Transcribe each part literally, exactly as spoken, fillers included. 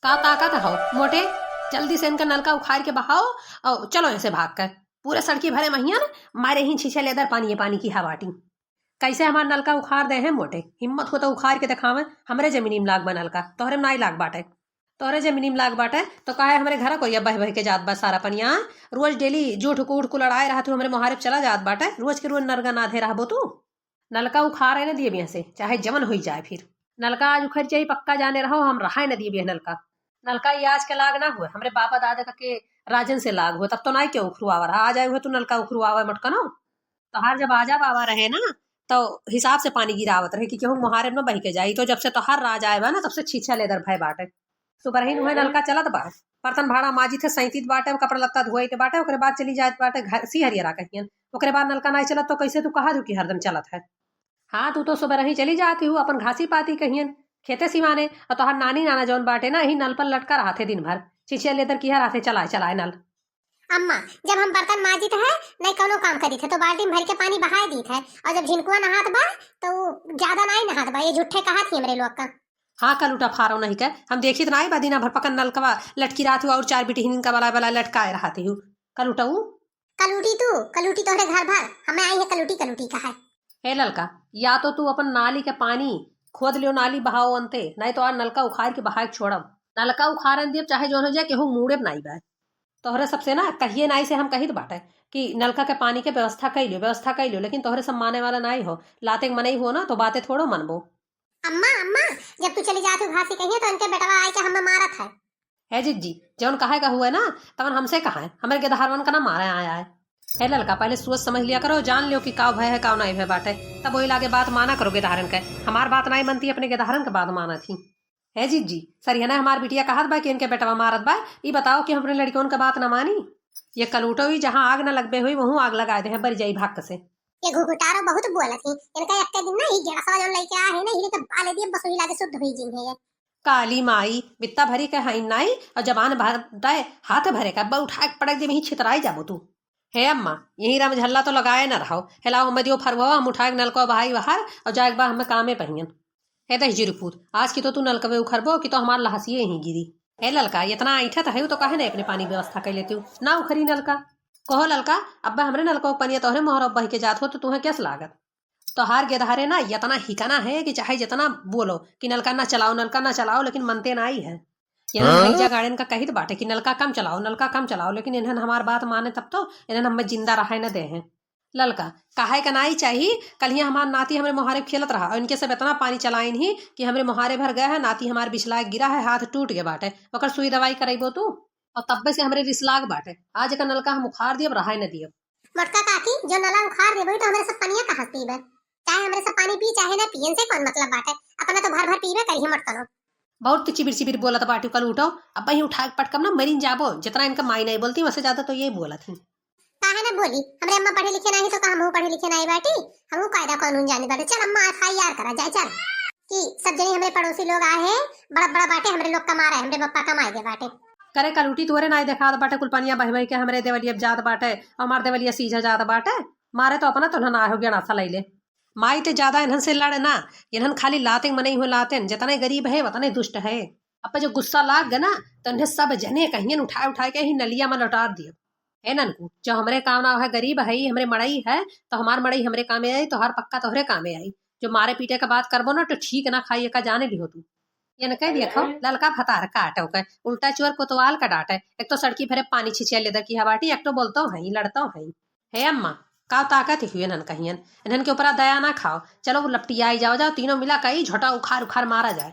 का ताकत हौ मोटे? जल्दी से इनका नलका उखार के बहाओ और चलो यहाँ से भाग कर। पूरे सड़की भरे महियन, मारे ही छीछे लेदर पानी, ये पानी की हवाटी। कैसे हमार नलका उखार दे हैं मोटे? हिम्मत हो तो उखार के देखावे। हमरे जमीनी में लाग बा नलका, तोहरे में नाई लाग बाटे। तोहरे जमीनी में लाग बाटे तो काहे हमरे घर को ये बह बह के जात बा सारा पनिया? रोज डेली जो ठुकू उठकू लड़ाए रहत हो, हमरे मोहारे पे चला जात बाटे। रोज के रोज नरगा नाधे रहबो तू। नलका उखारे न दिए बिया से, चाहे जवन होई जाए फिर। नलका आज उखड़ जाई, पक्का जाने रहो, हम रहाए न दिए बिया नलका। नलका ये आज के लाग ना हुए, हमरे बाबा दादा का के राजन से लाग हुए, तब तो नाई क्यों उखरुआवा रहा। आ जाए हुए तू नलका उखरुआवा मटकनो। तोहार जब आजा बाबा रहे ना, तो हिसाब से पानी गिरावत रहे कि केहू मोहारे में बह के जाई। तो जब से तोहार राज आए बा ना, तब से छीछा लेदर भय बाटे। सुबरहिन उहे नलका चलत बा, बर्तन भाड़ा माजित है, सैंतित बाटे, कपड़ा लत्ता धोइत बाटे, ओकरे बाद चली जात बाटे घर सी हरियरा कहियन। ओकरे बाद नलका नाई चलत तो कैसे तू कहा दू कि हरदम चलत है? हाँ, तू तो सुबरही चली जाती हूँ अपन घासी पाती कहियन खेते सिवाने, और तोहार नानी नाना जौन बाटे ना, यही नल पर लटका रहत है दिन भर, चिचिया लेदर किहा रहत है, चलाए चलाए नल। अम्मा, जब हम बर्तन माजित है, नहीं कौनो काम करित है, तो बाल्टी में भर के पानी बहाए दीत है, और जब झिनकुआ नहात बा, तो उ ज्यादा नाई नहात बा, ये झूठे कहा थी हमरे लोग का। हाँ, कलूटा फारो नहीं के, हम देखित नाई बा दिना भर पकन नलकवा लटकी रहत हूँ और चार बिटिहिन का बला बला लटकाए रहत हूँ। कलूटा उ? कलूटी तू, कलूटी तोहरे घर भर, हमें आई है कलूटी, कलूटी कहा है। हे ललका, या तो तू अपन नाली के पानी खोद लियो, नाली बहाओ अंते, नहीं तो आज नलका उखाड़ के बहाए के छोड़ब। नलका उखाड़न दियब, चाहे जौन हो जाए, केहू मूड़े नाई बा। तोहरे सबसे ना कहिए नाई से हम कहित बाटे कि नलका के पानी के व्यवस्था कइ लियो, व्यवस्था कइ लियो, लेकिन तोहरे सब माने वाला नाई हो। लाते के मनई हो ना, तो बातें थोड़ो मनबो। अम्मा, अम्मा, जब तू चली जात हो घासी कहिए, तो इनके बेटवा आए के हमें मारत है। हे जिज्जी, जौन कहे का हुए ना, तवन हमसे कहा है, हमरे गेदहरवन का ना मारे आए आए। हे ललका, पहले सोच समझ लिया करो, जान लियो कि काव भय है, काव नाई भय बाटे, तब वही लागे बात माना करो गेदहरन के। हमार बात नाई मनती, अपने गेदहरन के बात मानत ही। हे जिज्जी, सरिहना हमार बिटिया कहत बा कि इनके बेटवा मारत बा, ई बताओ कि हम अपने लड़कियों के बात न मानी? ये कलूटो ही जहाँ आग न लगबे हुई, वहूँ आग लगाए दे हैं, बरी जाई भाग से। ये घुघुटारो बहुत बोलत ही, इनका एक दिन ना ही गेड़सवा जौन लइके आ है ना, ही लेके बाले दिए बस वही लागे शुद्ध हुई जी है ये। काली माई, बित्ता भरी के हईन नाई, और जबान भर दे, हाथ भरे का, बा उठा के पटक दे, वहीं छितराई जाबो तू। हे अम्मा, यही राम झल्ला तो लगाए न रहो, हेलाओ हमें दियो फरवा, हम उठा के नलको बहाई बाहर, और जाए के बा हमें कामे पहियन। हे दहिजरी पूत, आज की तो तू नलकवे उखरबो कि तो हमार लहसिए ही गिरी। हे ललका, इतना ऐठत है तो काहे नहीं अपने पानी व्यवस्था कर लेती हूँ, ना उखरी नलका। कहो ललका, अब्बे हमरे नलका के पनिया तोहरे मोहर बह के जात हो तो तुहें कैस लागत? तोहार गेदहरे ना इतना हिकना है कि चाहे जितना बोलो कि नलका ना चलाओ, नलका ना चलाओ, लेकिन मनते ना आई है। इन्हन हाँ? भैया गाड़ियन का कहित बाटे कि नलका कम चलाओ, नलका कम चलाओ, लेकिन इन्हन हमार बात माने तब तो इन्हन हमें जिंदा रहे न दे हैं। ललका, काहे का नाई चाही, कल ही हमार नाती हमरे मोहारे खेलत रहा और इनके सब इतना पानी चलाइन ही कि हमरे मोहारे भर गए है, नाती हमार बिछला गिरा है, हाथ टूट गए बाटे, ओकर सुई दवाई करइबो तू? और तब्बे से हमरे रिस लाग बाटे, आज एकर नलका हम उखाड़ दियब, रहाए न दियब। मोटका काकी, जो नला उखाड़ देबो तो हमरे सब पनिया कहाँ से पीबे? चाहे हमरे सब पानी पी, चाहे ना पी, इनसे कौन मतलब बाटे? अपना तो भर भर पीबे करी है मोटकनो। बहुत तू चिबिर चिबिर बोलत बाटू, कल उठो, अब वहीं उठा के पटकम ना, मरिन जाबो। जितना इनका माई नहीं बोलती, वैसे ज्यादा तो ये बोलत ही। काहे ना बोली? हमरे अम्मा पढ़े लिखे नाही तो का हमहू पढ़े लिखे नाही बाटी? हमहू कायदा कानून जाने बाटे। चल अम्मा, एफ आई आर करा जाए, चल। कि सब जने हमरे पड़ोसी लोग आए हैं, बड़ा बड़ा बाटे, हमरे लोग कमा रहे, हमरे पप्पा कमाए गए बाटे। करे कलूटी तोरे नाई देखात बाटे, कुल पनिया बह बह के हमरे देवलिया जात बाटे, और हमार देवलिया सीझा जात बाटे। मारे तो अपना तो ना हो गया नासा लैले। माई ते ज्यादा इन्हन से लड़ ना, इन्हन खाली लाते मनई हो लाते, जितने गरीब है, उतने दुष्ट है। अब जो गुस्सा लाग गया ना, तो इन्हें सब जने कहियन उठाए उठाए के ही नलिया में लौटार दियो। ए ननकू, जो हमरे काम ना है, गरीब है, हमरे मड़ई है, तो हमार मड़ई हमरे कामे आई, तोहार पक्का तोहरे कामे आई। जो मारे पीटे का बात करबो ना, तो ठीक ना खाई, एका जाने लिहो तू। ये न कह दिया खाओ, ललका भतार काटो के, उल्टा चोर कोतवाल का डांटे। एक तो सड़की भरे पानी छिछिया लेदर की हवाटी, एक तो बोलतो है, लड़तो है। हे अम्मा, का ताकत ही हुई इन्हन कहियन, इन्हन के ऊपर दया ना खाओ। चलो वो लपटिया आई जाओ, जाओ तीनों मिला कई झोटा उखार उखार मारा जाए।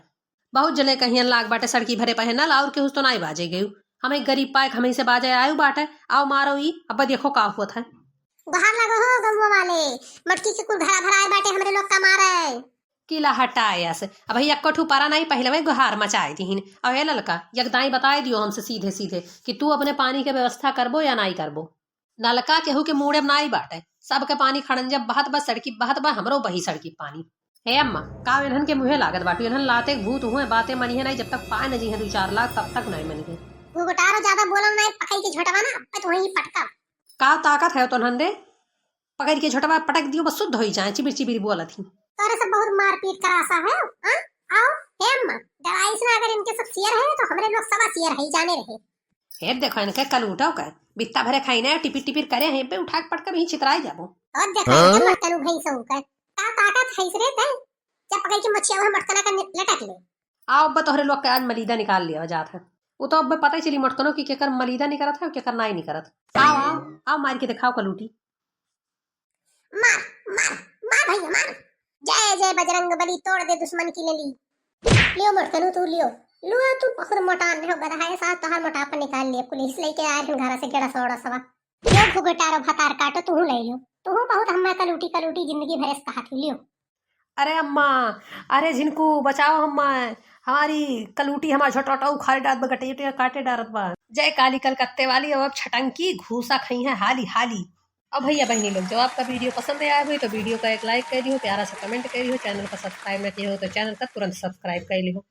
बहुत जने कहियन लाग बाटे सड़की भरे पहनल, और केहू तो नाई बाजे गयू। हम एक गरीब पाए, हम से बाजे आयु बाटे, आओ मारो ई, अब देखो का होत है। गोहार लगो हो गौवा वाले, मटकी के कुल घरा भराए बाटे हमरे लोग का मारे। किला हटाए से, अब ही एक्को ठू पारा नाई, पहले वही गोहार मचाए दीहिन। और हे ललका, यकदाई बताए दियो हमसे सीधे सीधे कि तू अपने पानी के व्यवस्था करबो या नाई करबो। नलका केहू के मूड़े में नाई बाटे, सबके पानी खड़ंजा बहत बा, सड़की बहत बा, हमरो बही सड़की पानी। हे अम्मा, का इन्हन के मुँहे लागत बाटू? इन्हन लाते भूत हुए, बातें मनिहे नाई, जब तक पाए न जी हैं दू चार लाख, तब तक नाई मनिहे। घुघुटारो ज्यादा बोलन नाई, पकड़ के झोटवा ना, अब तो वहीं पटका। का ताकत है तो इन्हन रे? पकड़ के झोटवा पटक दियो, बस शुद्ध होई जाए, चिबिर चिबिर बोलत ही। तोरे सब बहुत मारपीट करासा है, हाँ? आओ। हे अम्मा, दवाई से अगर इनके सब शेर है तो हमरे लोग सवा शेर है, जाने रहे। हे देखो इनके कलूटो का, बित्ता भरे खाई ना, टिपिर टिपिर करे हैं, बे उठा के पटक भी छितराई जाबो। और देखो हाँ? इनके मटकनू भैंसों का, का ताकत है इस रे ते? जब पकड़ के मछिया वहाँ मटकना का नि-, लटक ले। आओ अब तोहरे लोग के आज मलीदा निकाल लिया जात है। वो तो अब पता ही चली मटकनों की केकर मलीदा निकलत है और केकर नाई निकलत। आओ, आओ, आओ मार के दिखाओ कलूटी। मार, मार, मार भैया मार। जय जय बजरंग बली, तोड़ दे दुश्मन की नली। लियो मटकनू तू लियो। लुआ तू बहुत मोटान हो गधा है, सास तोहार मोटापा निकाल लिया। पुलिस लेके आए हैं घर से गेड़ा सोड़ा सवा। लियो घुघटारो भतार काटो, तू ले लियो। तू बहुत हम्मा कलूटी कलूटी जिंदगी भर से कहा थी लियो। अरे अम्मा, अरे झिनकू बचाओ अम्मा, हमारी कलूटी हमार झटोटा उखाड़ डारत बा, गटे उटे काटे डारत बा। जय काली कलकत्ते वाली, अब छटंकी घूसा खई है हाली हाली। अब भैया बहनी लोग, जो आपका वीडियो पसंद आया हुई तो वीडियो का एक लाइक कर दियो, प्यारा सा कमेंट कर दियो, चैनल का सब्सक्राइब न किए हो तो चैनल का तुरंत सब्सक्राइब कर लियो।